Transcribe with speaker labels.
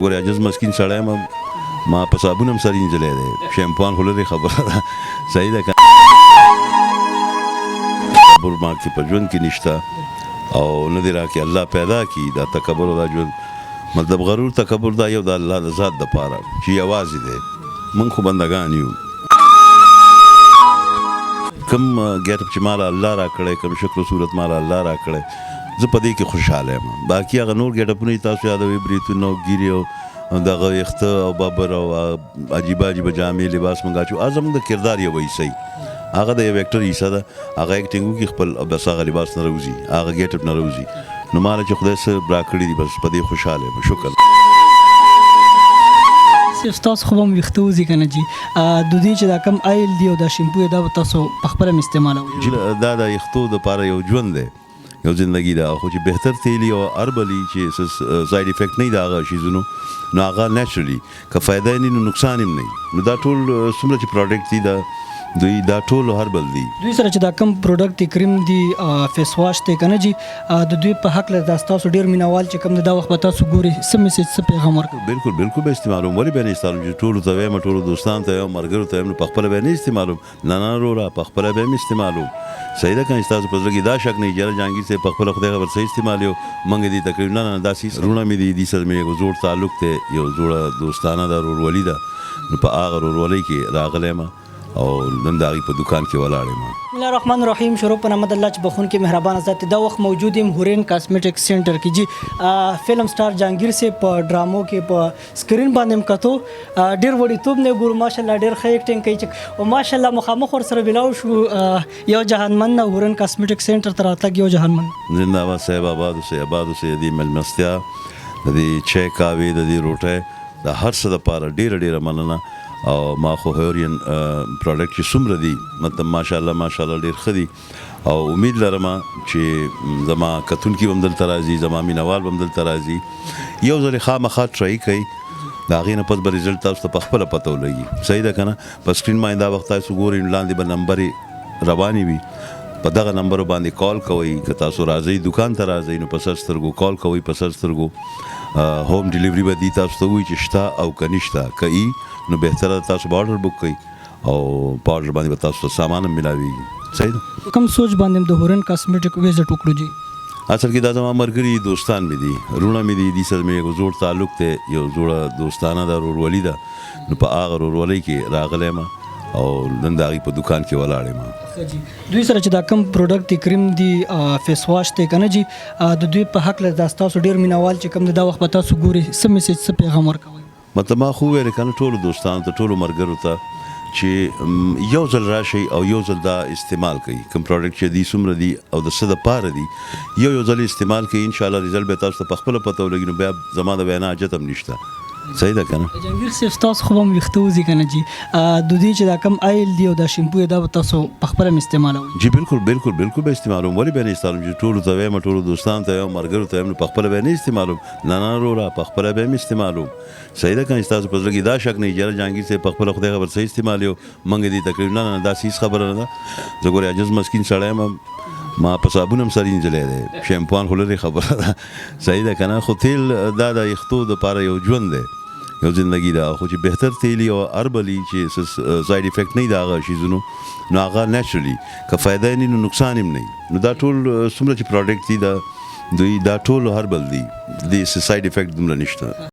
Speaker 1: ګوره، عاجز مسکین سړی یم، ما په صابون هم سر اینځلی دی، شیمپوان خو لرې خبره ده. صحیح ده که تکبر ما کې په ژوند کې نشته او نه دی راکې الله پیدا کی دا تکبر او دا ژوند، مطلب غرور، تکبر دا یو د الله د ذات د پاره چې یوازې دی، موږ خو بندگان یو. کوم ګیټ چې مال الله را کړی، کوم شکل او صورت مال الله را کړی، زه په دې کې خوشاله یم. باقي هغه نور ګیټپونه تاسو یادوي، بریتونه او ږیرې او دغه ویښته او ببر او عجیبه عجیبه جامې، لباس مونږ اچو، هغه زموږ د کردار یوه حصه وي، هغه د یو اکټر حصه ده. هغه اکټینګ وکړي خپل او بس هغه لباس نه راوځي، هغه ګیټپ نه راوځي. نو ماله چې خدای څه راکړي دي، بس په دې خوشاله یم، شکر.
Speaker 2: صرف تاسو خو به هم ویښته وځي که نه جي؟ د دې چې دا کوم آیل دی او دا شیمپو، دا به تاسو په خپله هم استعمالوئ؟
Speaker 1: جی، دا د ویښتو دپاره یو ژوند دی، یو زندگی ده، خو چې بهتر تیلی او اربلی چې ساید افیکټ نه د هغه شیزونو، نو هغه نیچرلی که فایده نه، نو نقصان هم نه. نو دا ټول څومره چې پروډکټ دي دا دوی، دا ټول هربل دي.
Speaker 2: دوی سره چې دا کوم پروډکټ دی، کریم دی، فیس واش دی که نه جي، د دوی په حق له دا ستاسو ډېر مینهوال چې کوم دی دا وخت به تاسو ګوري، څه میسج، څه پیغام ورکوي؟
Speaker 1: بالکل بالکل به استعمالوم، ولې به نه استعمالوم؟ چې ټولو ته وایم، ټولو دوستانو ته وایم، ملګرو ته وایم، نو په خپله به نه استعمالوم؟ نه نه وروره، په خپله به هم استعمالوم. صحیح ده که نه؟ ستاسو په زړه کې دا شک نه وي چې جهانګیر صاحب په خپله خدای خبر څه استعمالوي، موږ دې ته کړي. نه نه، داسې وروڼه مې دي، دې سره مې یو زوړ تعلق دی، یو زوړه دوستانه ده، ورورولي ده. نو په هغه ورورولۍ کې راغلی یم او نن د هغې په دکان کې ولاړ یم.
Speaker 2: بسم الله الرحمن الرحیم. شروع په نام د الله چې بخښونکی مهربان ذات. دا وخت موجود یم هورین کاسمیټک سنټر کې جی. فلم سټار جهانګیر صاحب په ډرامو کې په سکرین باندې هم کتو، ډیر وړیتوب نه ګورو، ماشاءالله ډیر ښه اکټینګ کوي چې او ماشاءالله مخامخ ور سره ملاو شو. یو جهان مننه، هورین کاسمیټک سنټر ته راتګ یو جهان مننه.
Speaker 1: زنده آباد صاحب، آباد اوسئ، آباد اوسئ. د دې مېلمستیا، د دې چای، قهوې، د دې روټۍ، د هر څه دپاره ډېره ډېره مننه. او ما خو هورین پروډکټ چې څومره دي، مطلب ماشاءالله ماشاءالله ډېر ښه دي او امید لرم چې زما کتونکي به هم دلته راځي، زما مینهوال به هم دلته راځي، یو ځل یې خامخا ټرای کوي، د هغې نه پس به ریزلټ تاسو ته په خپله پته ولګي. صحیح ده که نه؟ په سکرین باندې دا وخت تاسو ګورئ، نو لاندې به نمبرې روانې وي، په دغه نمبر باندې کال کوئ. که تاسو راځئ، دکان ته راځئ، نو په سر سترګو کال کوئ، په سر سترګو هوم ډیلیوري به دي تاسو ته ووایي چې شته او که نشته. که ای نو بهتره ده تاسو به آرډر بوک کړئ او په آرډر باندې به تاسو ته سامان هم ملاویږي. صحیح ده؟
Speaker 2: په کوم سوچ باندې د هورین کاسمیټک ویزټ وکړو جی؟
Speaker 1: اصل کې دا زما ملګري دوستان مې دي، وروڼه مې دي، دې سره مې یو زوړ تعلق دی، یو زوړه دوستانه ده، ورورولي ده. نو په هغه ورورولۍ کې راغلی یم او نن د هغې په دکان کې ولاړ یم.
Speaker 2: ښه جی، دوی سره چې دا کوم پروډکټ دی، کریم دی، فیس واش دی که نه جي، د دوی په حق له دا ستاسو ډېر مینهوال چې کوم دی دا وخت به تاسو ګوري، څه میسج، څه پیغام ورکوئ؟
Speaker 1: مطلب ما خو وویل که نه ټولو دوستانو ته، ټولو ملګرو ته چې یو ځل راشئ او یو ځل دا استعمال کړئ. کوم پروډکټ چې دي، څومره دي او د څه دپاره دي، یو یو ځل استعمال کړئ، انشاءالله ریزلټ به تاسو ته په خپله پته ولګي، نو بیا زما د وینا حاجت هم نشته. صحیح ده که نه؟
Speaker 2: جهانګیر صاحب، ستاسو خو به هم ویښته وځي که نه جي؟ د دې چې دا کوم آیل دی او دا شیمپو، دا به تاسو په خپله هم استعمالوئ؟
Speaker 1: جی بالکل بالکل بالکل به استعمالوم، ولې به نه استعمالوم؟ چې ټولو ته وایم، ټولو دوستانو ته وایم، ملګرو ته وایم، نو په خپله به نه استعمالوم؟ نه نه وروره، په خپله به هم استعمالوم. صحیح ده که نه؟ ستاسو په زړه کې دا شک نه وي چې جهانګیر صاحب په خپله خدای خبر څه استعمالوي، موږ دې ته کړي. نه نه، داسې هېڅ خبره نه ده. زه ګورې عاجز مسکین سړی یم، ما په صابون هم سر اینځلی دی، شیمپوان خو لرې خبره ده. صحیح ده که نه؟ خو تیل دا د ویښتو دپاره یو ژوند دی، یو زندگی ده، خو چې بهتر تیلی او اربلی چې ساید افیکټ نه د هغه شیزونو، نو هغه نیچرلی که فایده نه، نو نقصان هم نه. نو دا ټول څومره چې پروډکټ دي دا دوی، دا ټول هربل دي، د ساید افیکټ دومره نشته.